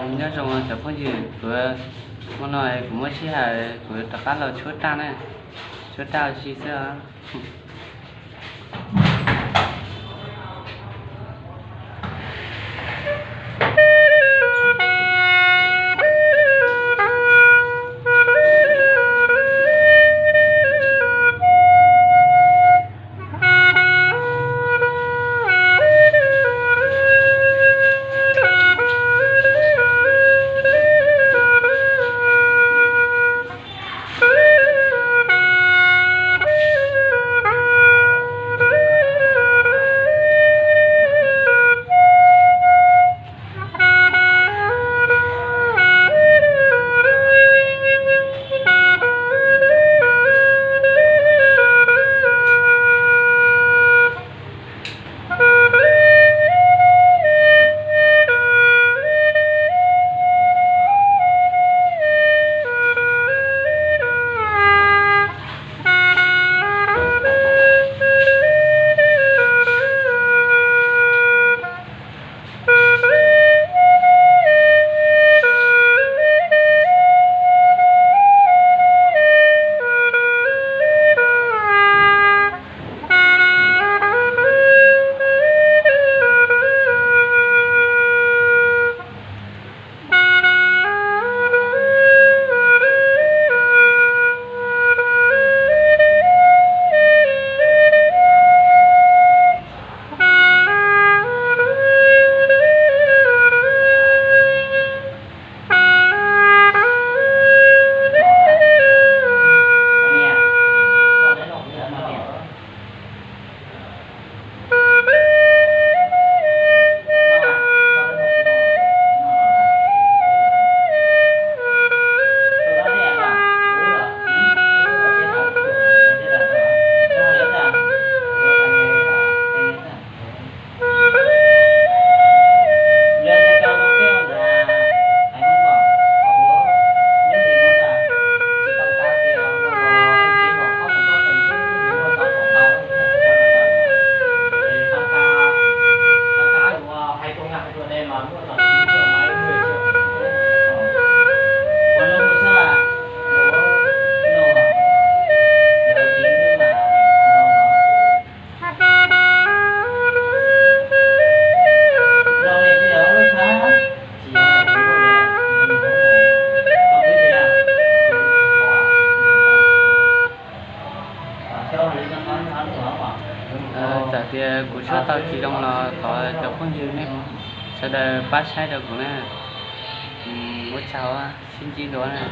Nyob zoo cov phooj ywg, kuv, hmo no kuv muaj sij hawm kuv rov qab los tshuab raj na, tshuab raj ua si xwb os. Txawm tias kuv tshuab tau tsis zoo los thov cov phooj ywg nej sawv daws pab saib rau kuv na. Ua tsaug, sib ntsib dua na.